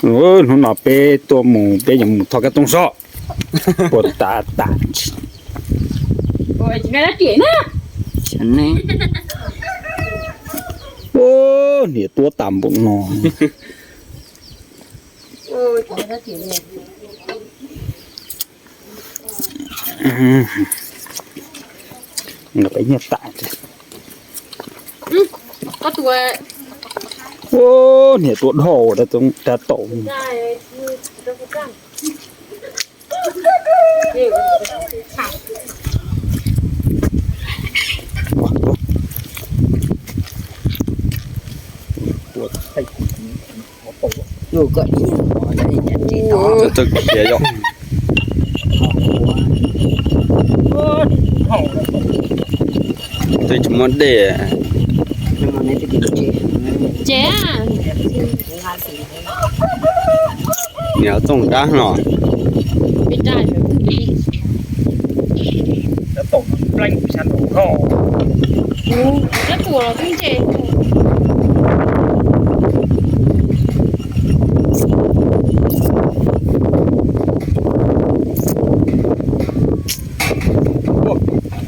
Hnub no peb tuaj mus peb yuav mus thov kab toob sob. Puas tas tas. Ua niam tuab tas npaum no. Peb nyiaj tas. Ua niam tuab dhau rab taum. Txawj khiav yom. Twb tsis muaj dej. Ces niam txooj dab no.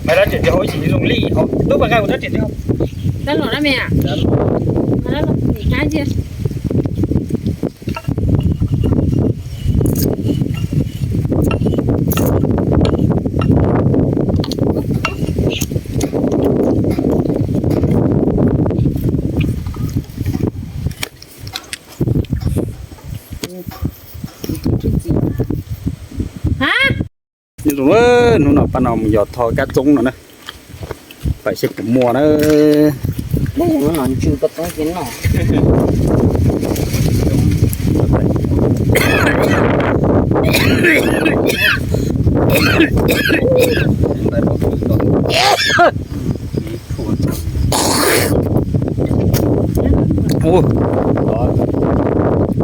Maiv dab tsi zoo li, tub pas nqaij ua dab tsi tiag. Dab los dab me, dab los nim hab cia. Hnub no pab no mus yos tho kab txoob no na, pais seb puas muaj na.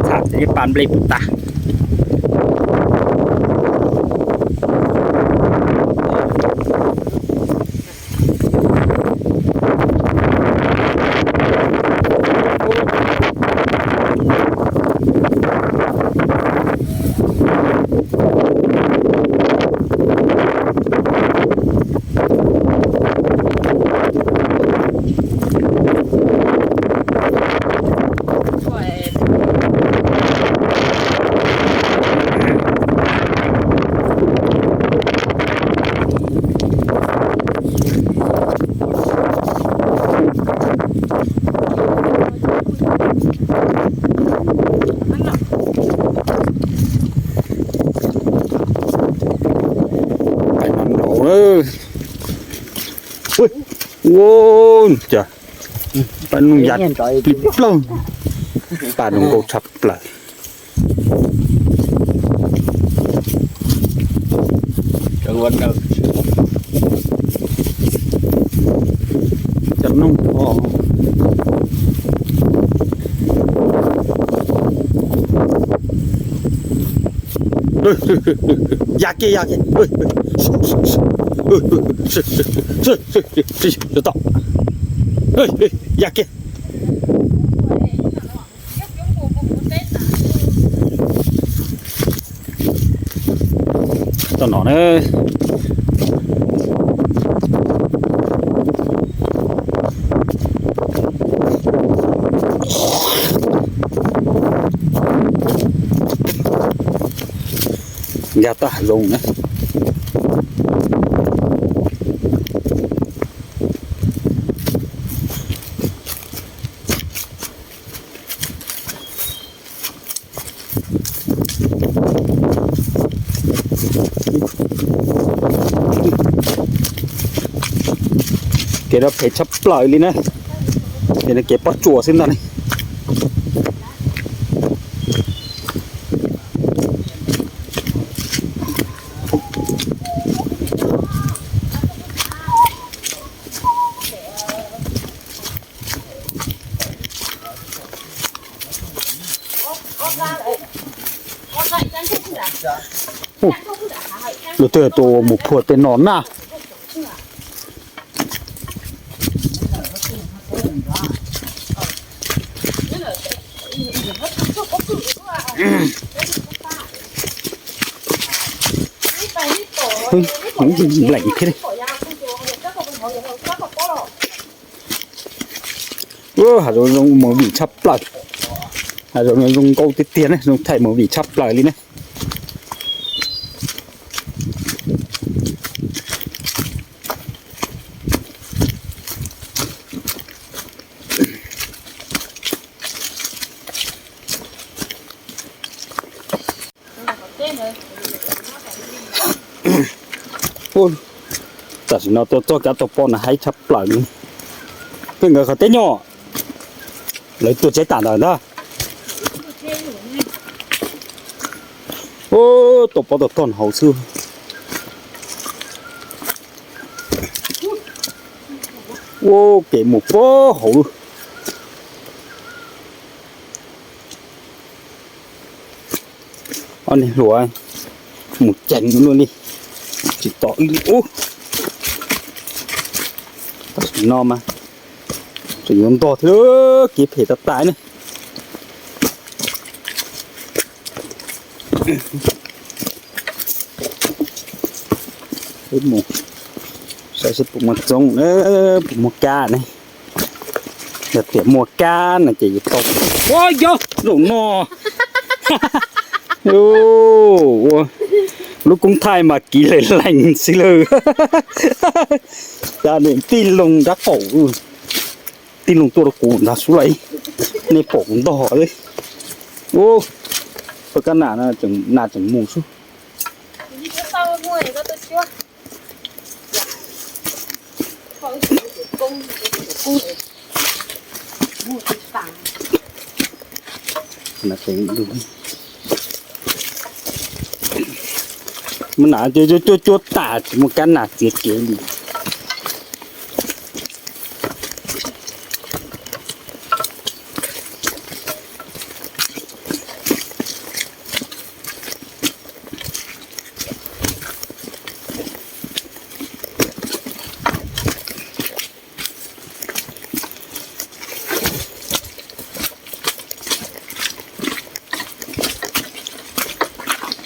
Txham ib pas nplej puas tag. Ua cas pab nug ya plig plaws, pab nug nkauj tshaj plaws. Cov noog os. Ya kiag ya kiag. Tau. Ya kiag. Tau no na. Nkag tau hav zoov na. Kev no phem tshaj plaws li na. Kev no kev pob tsuas xwb ntag ne. Lub twg tus mus phuam tej no na. Npleem thiab li. Hav zoov zoo movie tshaj plaws. Hav zoov zoo nkauj tiag tiag ne, zoo thaij movie tshaj plaws li ne. Tam sim no tuaj txog kav tau poj na haib tshaj plaws li. Peb nkawd qhov teb nyob, lawv tuaj tsev tas ntawd ntag. Tuaj pov tau tog hauv xwb. Ua kev mus puag hauv lub. Ob niag hluas mus ceev luaj li, tsis tos wb li ub. Tam sim no mas tseem yuav ntog thiab, kev phem tas tas ne. Mus saib seb puas muaj txoov, puas muaj kab ne. Yog tias muaj kab no ces yuav tau. Ua yog zaum no, ua lub koob thaij mas kiv lees lees xwb lawm. Cas niam tij loo nrab qaum, tij loo tuaj rau kuv ntag xwb lauj, nej pom kuv ntog li. Ua, kab nas, nas tseem mus xwb. Muab nas cuab cuab tas tsis muaj kab nas txiav kev li.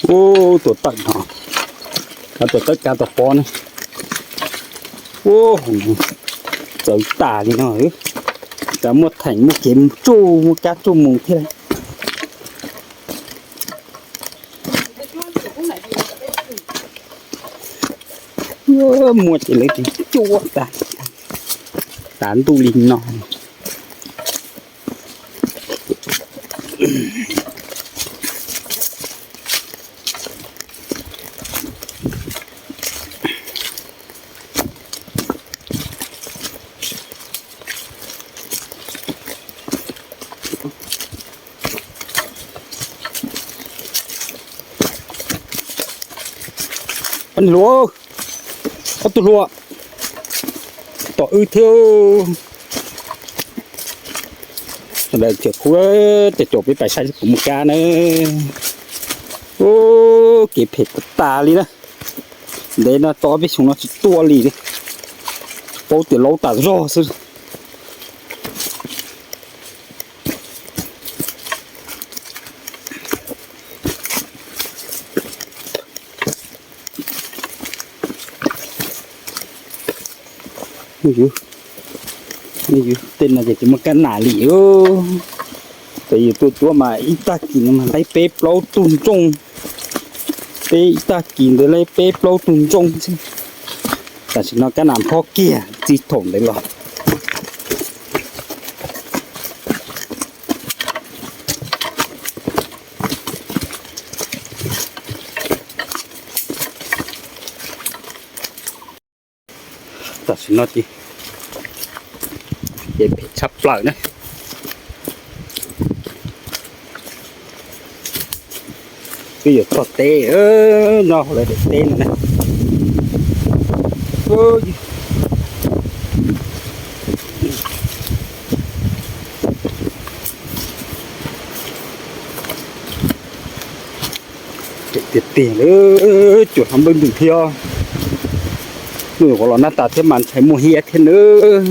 Ub, tuam tawb no, tuam tawb kav tuam pov ne. Ub, txawv tas li no. Cas muaj theem muaj kev tsuj, muaj kab tsuj mus thiab. Muaj ces lawv tsis cuab tas, tav ntuj li no. Ob niag hluas, ob tug hluas, tom wb thiab. Daim thiam khu, ces caum peb pais saib puas muaj kab na. Ub, kev phem tas tas li na. Ntev no tau peb xyoo no tsis tuaj li. Paub tias laub tas zog xwb. Tej no ces tsis muaj kab nas li. Ces yus tuaj cuab mas ib tag kis no mas laib peb plaub tug ntsooj. Peb ib tag kis ntawd laib peb plaub tug ntsooj xwb. Tam sim no kab nas phob kiag txij thaum ntawd los. Tam sim no ces phem tshaj plaws na. Twb yuav txog teb, nyob hauv lawv daim teb no na. Phem tiag tiag li, cuam hlob npawb ntws thiab. Hnub qhuav los nab tas thiab mas ntshai muaj hiab thiab nawb.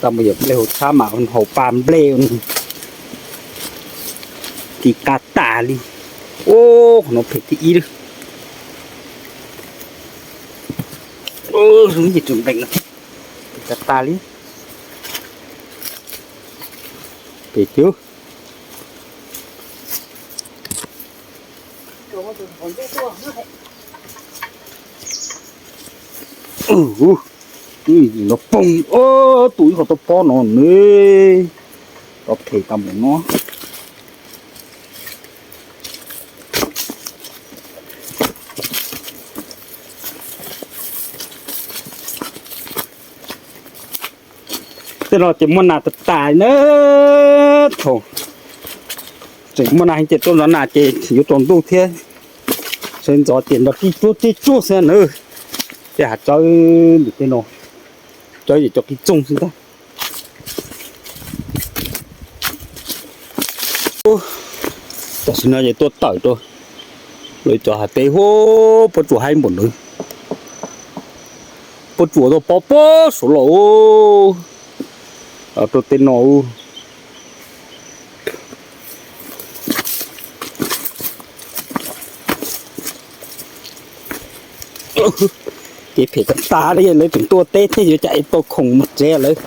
Tau mus yawm nplej hauv tshab mas haus pa nplej, kis qas tas li. Ua, qhov no phem thib ib lawm. Ua, zoo ib yam tseem nqees no thiab. Phem tas tas li. Phem tiag. Ub, no poob, ub, tus ib qho tau pob no ne. Tau phem tas npaum no. Tej no ces muaj nas tas tas na. Thaum tseem muaj nas heev ces tuaj ntxov nas ces yuav tsaus ntuj thiab. Sawv ntxov ces nrog tib tsuag tib tsuag xwb na. Tej hav tsawb ntawm tej no, tsawb ces cov qis txoog xwb ntag. Tam sim no ces tuaj tawm rau lawv cov hav teb, huab pob tsuas haib npaum ntawd. Pob tsuas tau pob pob saud los rau tej no. Ces phem tas tas li, lawv tseem tuaj teb thiab yuav cas es tau khoom mus tsev lawm.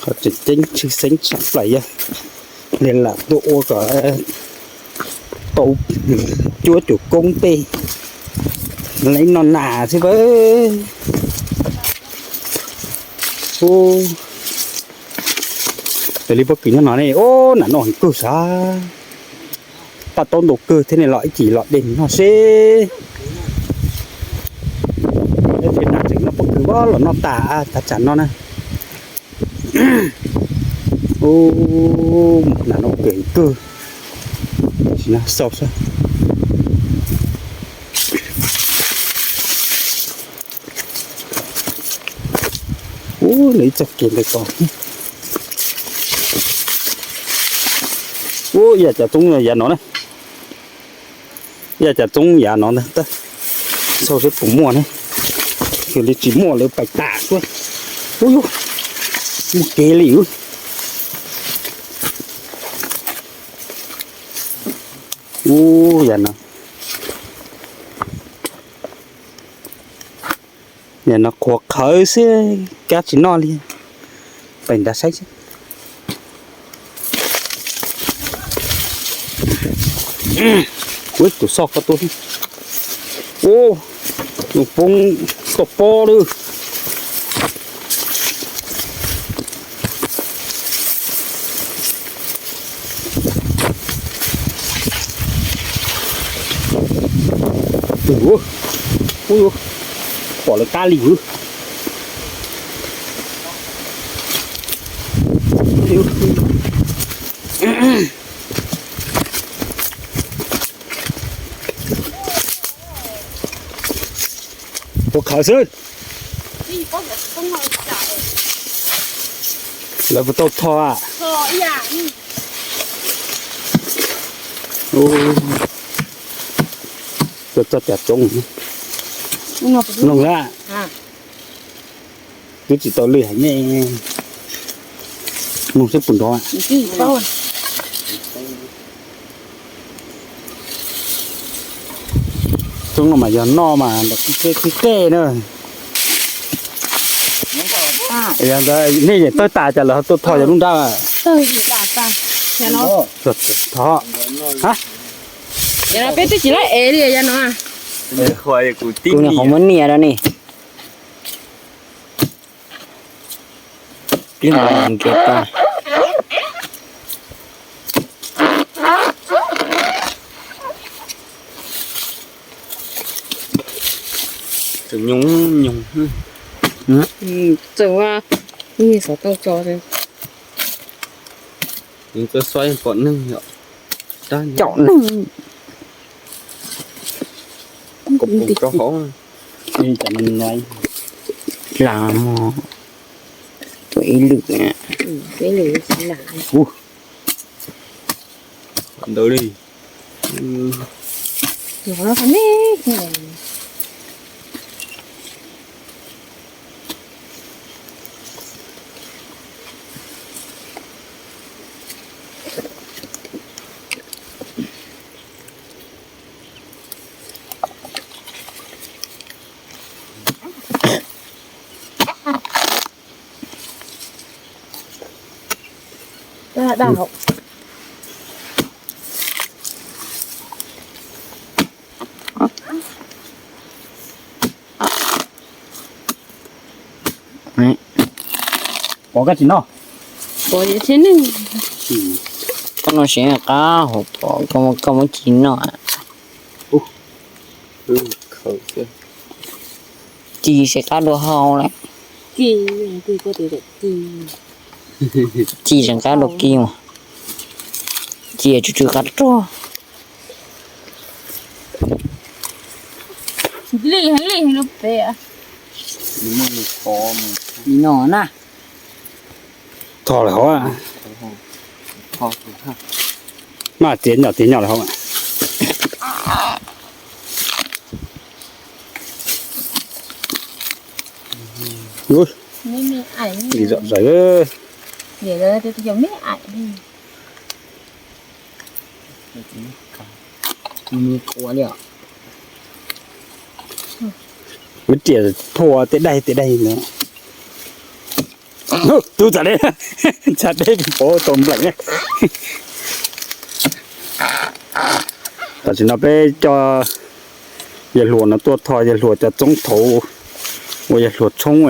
Qhov tseem ceeb tshwj xeeb tshaj plaws yog li lam tuaj ua kom tau cuab cuam koob tej, lawv noj nas xwb. Raws li pob kws nyob no ne, ub, nas noj heev kawg sav. Paj taub ntau kawg thiab ne, los ib chim los de noj seb. Tej nas tseem noj pob kws los noj tas, tas tsam no na. Ub, nas noj kawg kawg. Xauj xwb. Ub, lawv ib txoj kev ntawd ko. Ub, ib yam cas txoov yav no na. Ib yam cas txoov yav no ntag. Xauj seb puas muaj ne. Yog li tsis muaj lawv pais tas xwb. Ub, muaj kev li. Ub, yav no, yav no qhuav qhawv xwb, kab tsis noj li. Pais nrad saib seb. Ub, tus xoj ko tuaj. Ub, tus poob tau pob lawm. Ub, pom lawv qab li. Puas khawv xwb? Lawv puas tau tho a? Ua, txog cas tsoov. Mloog lawm. Twb tsis tau lwj heev ne. Mloog seb puas nrov. Txoov no mas yog noj mas nrov qib qeb na. Yog ntawd nej yeej tawg tas cas lawv tuaj tho yog lub nrab. Tho. Peb twb tsis lab ev li no. Kuv nyuam qhuav muab nias rau ni. Ib los nkias tag. Tseem nyoos nyoos. Tseem ua ib xov tooj tso. Txawj xov pom neeg yom. Caum neeg. Koj pum rau hauv. Lam mus tua ib lwm. Ntawd li. Ua, no ne. Daj hauv. Pov koj tsis noj? Pov tsis noj. Koj noj siab qab hauv pov, koj muab ci noj. Ci tseem qab dua hau lawm. Ci tseem qab dua kiag mas. Ci tsw tsw qab rog. Li heev li heev lub pem. Li no na. Tho lawm hauv. Mas tiav nyom tiav nyom lawm hauv. Ui, li zom zaws. Ua riam phua tej daig tej daig no. Tub txav deb, txav deb pov tau npleem. Tam sim no peb coj yawg hluas no tuaj tho yawg hluas cov txoob thaum ua yawg hluas tshoob.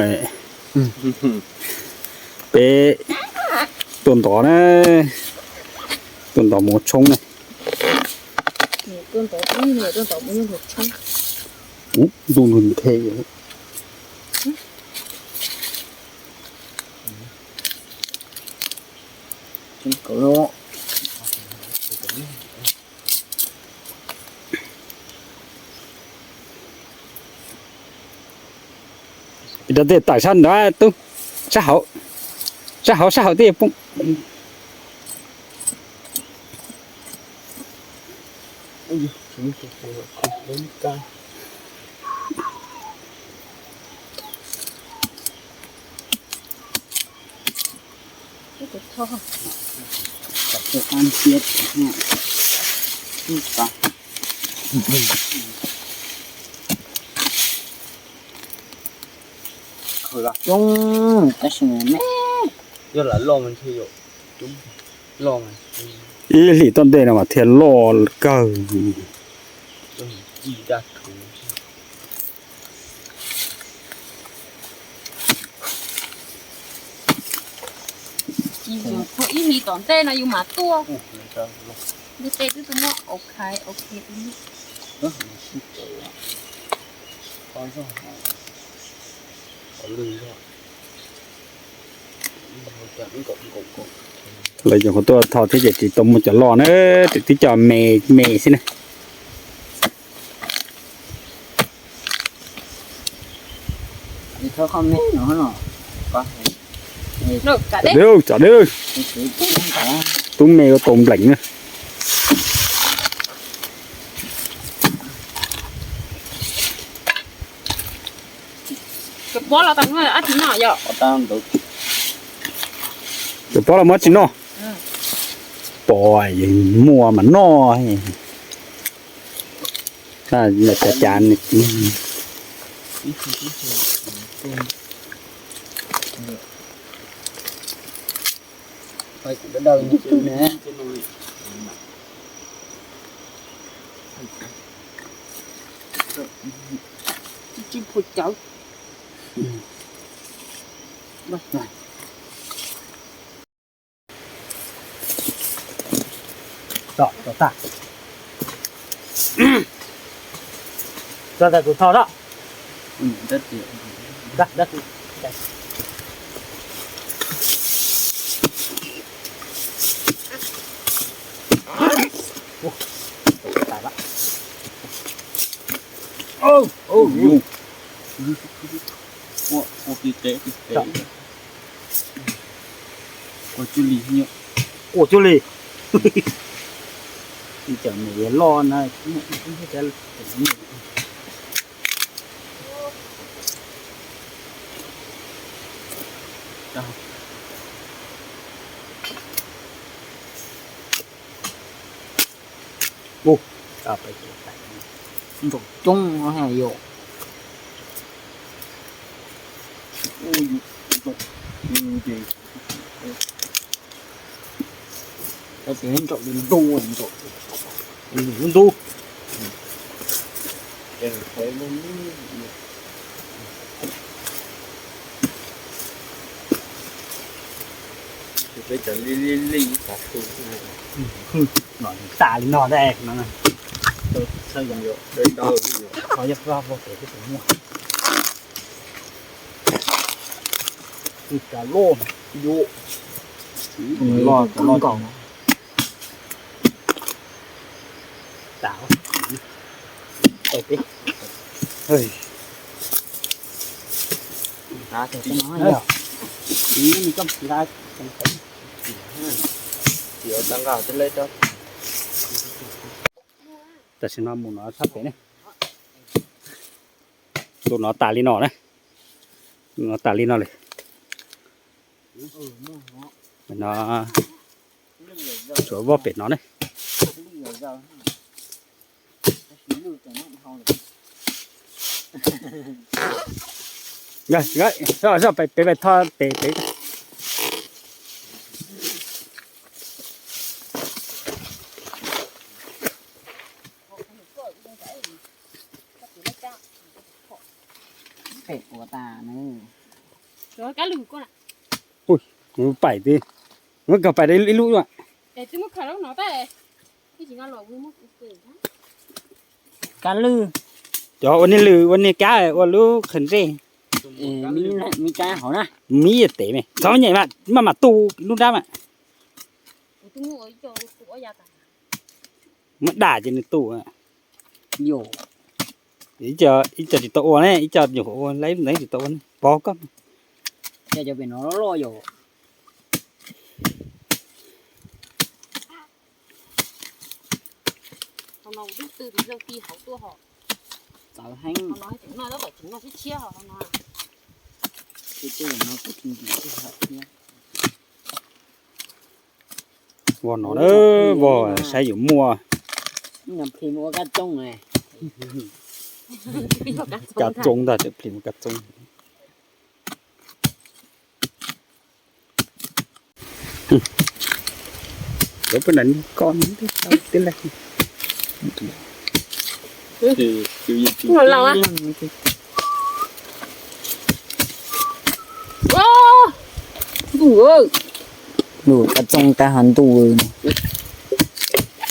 Peb tuaj ntov na, tuaj ntov mus ua tshoob na. Ub, ntuj nws nthe. Rau tej tawm sab nrad tub, sab hauv, sab hauv sab hauv tej poob. Coob tab sis mas me, yog lam loj mas ntshe yog coob, loj mas ib hlis tom ntej no mas thiaj loj kawg. Ib hlis tom ntej no yus mam tuaj. Yus tes twb tsis muaj, ok, ok. Lawv cov qhuav tuaj tho thiab ces tsis tau muaj cov loj na, twb cov me me xwb na. Tsav deb, tsav deb, tub me ua tau npleem na. Cov pob los muab tsis noj. Pov muaj mas noj. Cav cav. Tso tag, tso tag kuv tho da. Ua, ua ki qe ki qe. Ua cuj li, ua cuj li. Cov me loj na. Ub, ntaus coob yom. Cov tes nraum li ntu nraum li ntu. Peb cov li li li tas su. Los tas li no dab no. Ho yog peb pem twb tsis muaj. Cov loj yuav loj cov loj nkaus. Tam sim no mus no sab pem ne. Tus no tas li no na. Tus no tas li no lawm. No tsuav voj pem no ne. Pem pem tho pem pem. Ui, paim ti, muab kag paim ib lub. Kab lwj. Cov ua niag lwj ua niag kab ua lub qhwv ntsej. Mib tev me txhob nyem mas maj mam tu lub nrab mas. Muab dam ces nws tu. Ib co tsis tau ua ne, ib co nyuam qhuav ua, lawv ib lub ntawd tsis tau ua ne, pog koj. Cov pem no loj loj yom. Txawv heev. Voj no, voj saib yuav muaj. Kab txoob ntag, tseem plis mus kab txoob. Cov peb nram ko tib leeg. Ntuj, kab txoob kab hav ntuj.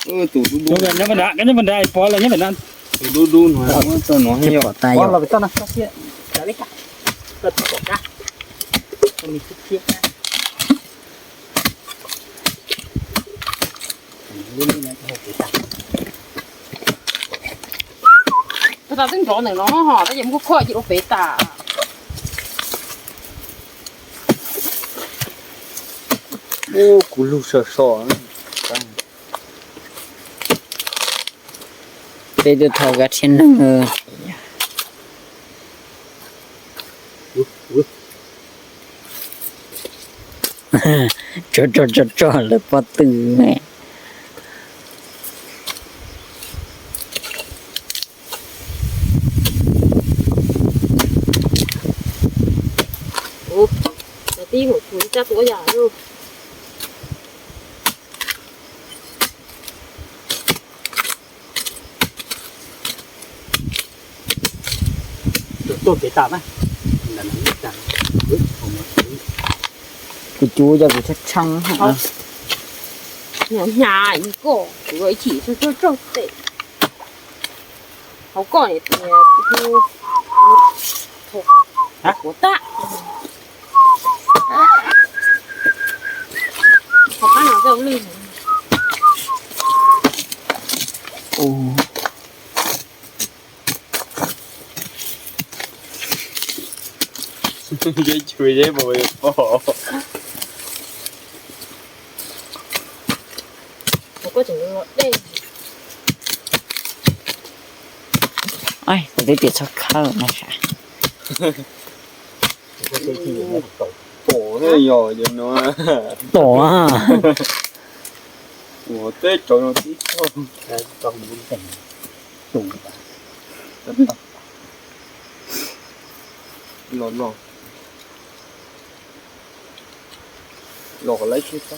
Nyob pem nrad, nyob pem nrad, pov los nyob pem nrad. Dub dub no, pom tas yom. Tab twb nrov ntawm no ho, tab ces muab kho ces ua pem tas. Ub, kuv lug sov sov. Peb twb thov kav tsij neeg. Tso tso tso tso lawv pob tw. Tib mus txog ib tsab tuaj yam. Tuaj kev tas na. Kuv cuv cov kuv tshab tshee. Hnyav hnyav ib koj, kuv ib chim tsaug tsaug tes. Hauv koj kuv tag. Hauv qab no lwj. Nce chua zeb mus pom. Kuv twb tias txhob khawb no sas. Tom, tom. Ua teb tsaus no tib tog. Los los. Los lawv tsis tau.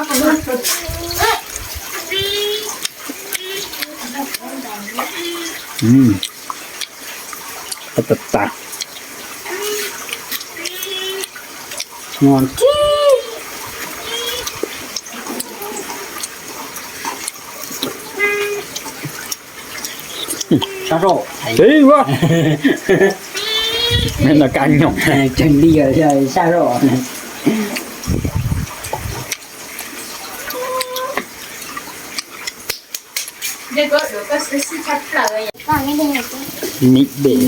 Qab tas tas. Nws tib sab rau, tib ua, no kab nyoos, tseem li sab rau. Nim dej,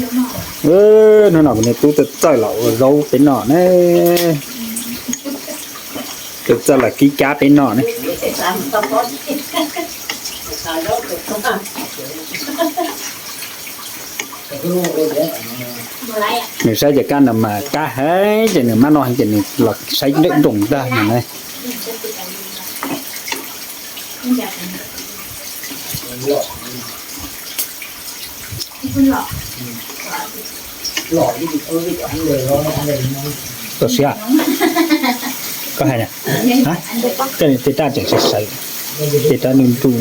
hnub no kuv niag tub txawj txawj los ua zaub peb noj ne, txawj txawj los kib kab peb noj ne. Nws saib cov kab no mas kab heev ces nws mab noj heev ces nws los saib nreb nroos ntag no na. Koj siab, koj hais na, koj tej raj tseem sawv sawv, tej raj ntuj ntuj.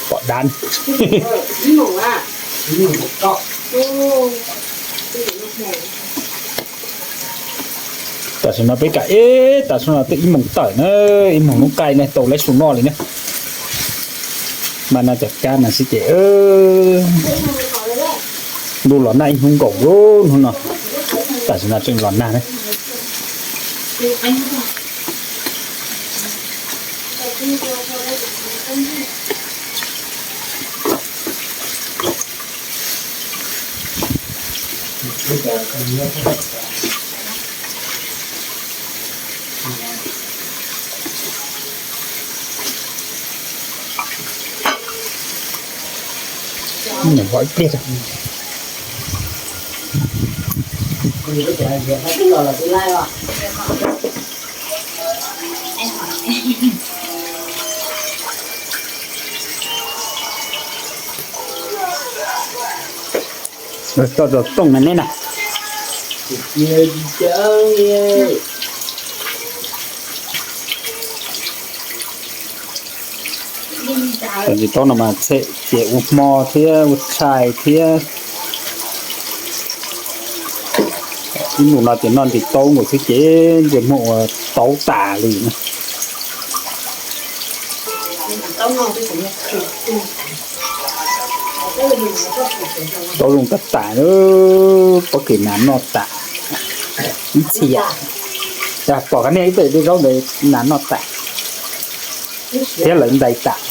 Pom dab. Tam sim no peb kam ib, tam sim no twb ib moos tawm na, ib moos hnub qaij ne tau lawv su noj li ne. Mas no cov kab no xwb ces ntuj los nag ib hnub nkaus lub hnub no, tam sim no tseem los nag ne. Nyuam qhuav ib pliag. Toj rau tooj na neb na. Tam sim no mas txhem ces ua hmo thiab ua tshais thiab. Ib ntus no ces noj ntim taub nkaus xwb ces ntsej muag ua taub tas li. Taub zoo tas tas, pob kws nas noj tas, ib txhia. Pom qab niag ib txwm zaub ntawd nas noj tas thiab lawv ntais tas.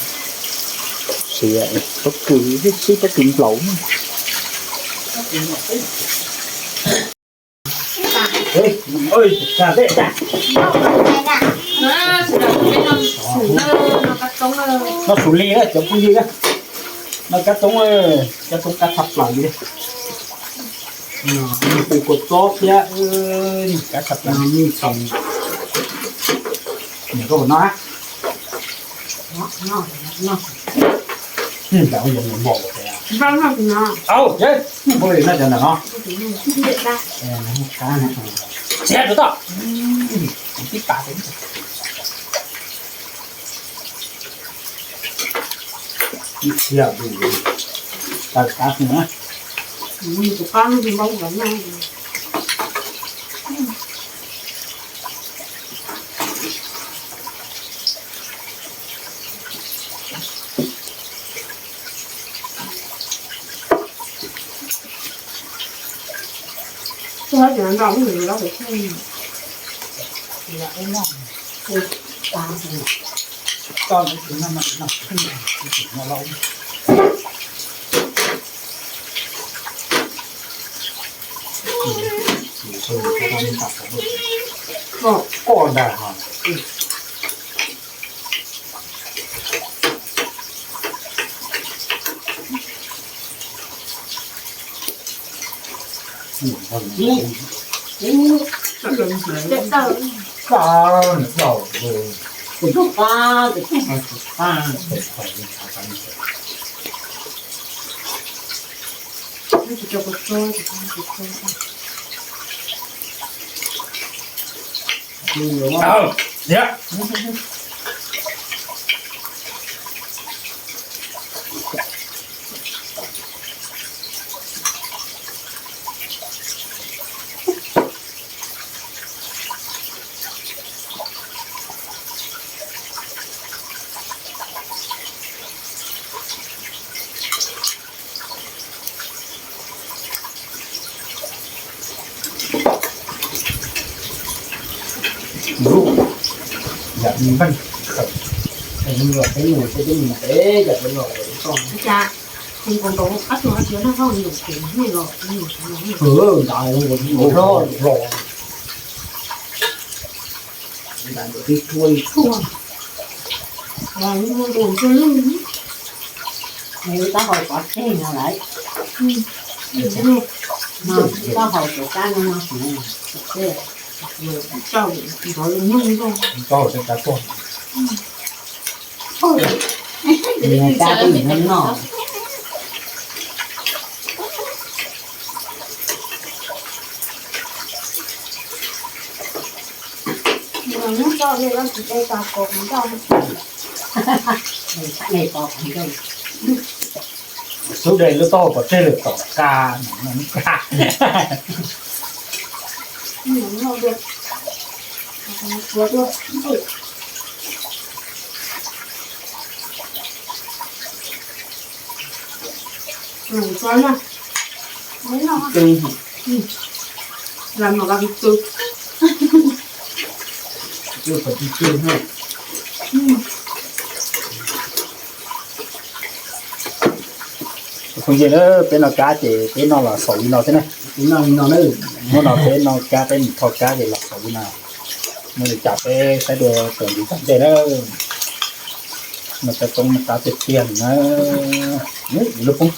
Pob kws, sib pob kws nplaum. Noj su li cov phooj ywg, noj kab toob, kab toob kab tshaj plaws li. Nws pw kua txob thiab, kab tshaj plaws, nws tau. Nws koj puas noj? Au, noj cov ntawm no. Txiav tus toj. Tib pas. Ib txhia, taw qab xwb na. Koj dag. Ntawd, diam. Yam li npaj khawm, es nws los peb mus, peb twb mus peb yam li los lawm toj. Cas, tus nkaus nkaus qab tuag tias noj hauj lwm ces nws los, nws los, nws los. Nrad los, nrad los tib tshua li tshua. Nws taub hau pov tseg no lawm. Taub hau cov kab no no xwb. Taub hau cov kab tuag. Nws kab tuag nws noj. Xub de lub taub hau pov tseg lawm tom ka, ka. Phooj ywg na, peb noj kab ces peb noj los xaus li no xwb na. Hnub no peb noj kab, peb mus thau kab ces los xaus li no. Muaj li cas peb saib dua tawm ntxiv tom ntej na. No peb poob kab tiag tiag na. Lub poob.